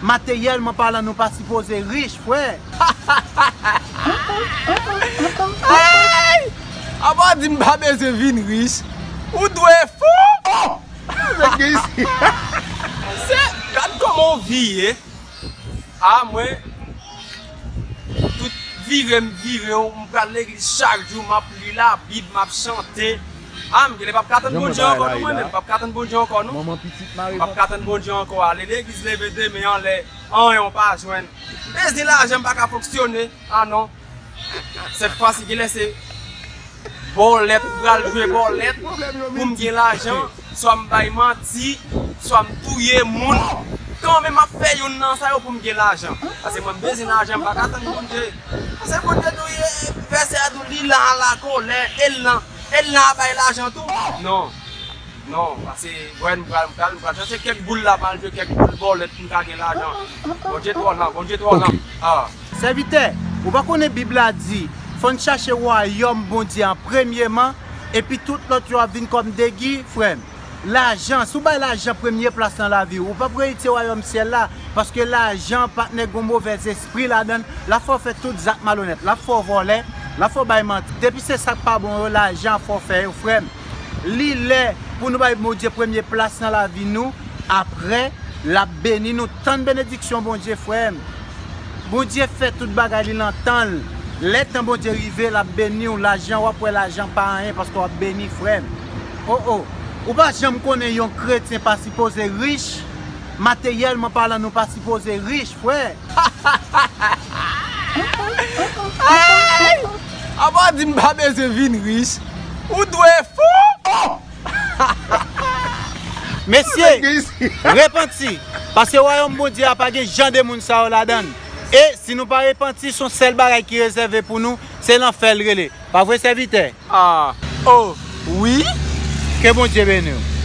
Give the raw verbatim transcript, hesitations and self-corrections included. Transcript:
Materyèlman palan, nou pa sipoze rich, frè. Ay! Apa w di m pa bezwen vin rich? Ou dwe fou! Se, gad kòman w vire. A mwen, tout vire m vire w, m pral legliz chak jou, m ap li Labib, m ap chante. A, m genlè p ap ka tann Bondye ankò non, mwen menm, m p ap ka tann Bondye ankò non. M p ap ka tann Bondye ankò. Ale legliz, leve de men anlè, anyen w pa jwenn. M bezwen lajan, m pa ka fonksyone. A non. Sèt fwa si genlè se bòlèt, m pral jwe bòlèt pou m gen lajan, swa m bay manti, swa m touye moun. Kanmenm m ap fè youn nan sa yo pou m gen lajan. Paske mwen m bezwen lajan, m pa ka tann Bondye. Paske Bondye di w ye, vèsè a di w li lan a la kolè, e l lan, e l lan a bay lajan tou. Non. Non, paske mwen m pral, m pral, m pral chache kèk boul la, m al jwe kèk boul bòlèt pou m ka gen lajan. Bondye twò lan, Bondye twò lan. Ah. Sèvitè, ou pa konnen Bib la di, fò n chache wayòm Bondye an premyeman, epi tout lòt yo ap vin kòm degi, frè m. Lajan, si w bay lajan premye plas nan lavi w, ou p ap eritye wayòm syèl la, paske lajan, patnè, gon movèzespri ladan l, l ap fè w fè tout zak malonèt, l ap fè w vòlè, l ap fè w bay manti. Depi se sa k pa bon yo, lajan ap fè w fè yo, frè m. Li lè pou nou bay Bondye premye plas nan lavi nou, apre, l ap beni nou. Tann benediksyon Bondye, frè m. Bondye fè tout bagay li nan tan l. Lè tan Bondye rive, l ap beni w. Lajan, w ap wè lajan pa anyen paske w ap beni, frè m. O, o. Ou pa janm konnen yon kretyen pa sipoze rich? Materyèlman palan, nou pa sipoze rich, frè. Ay! Apa w di m pa bezwen vin rich? Ou dwe fou! Mesye, repanti, paske wayòm Bondye a pa gen jan de moun sa yo ladan l. E si nou pa repanti, se yon sèl bagay ki rezève pou nou, se lanfè l rele. Pa vre, sèvitè? Ah, oh, wi. Ke Bondye beni w.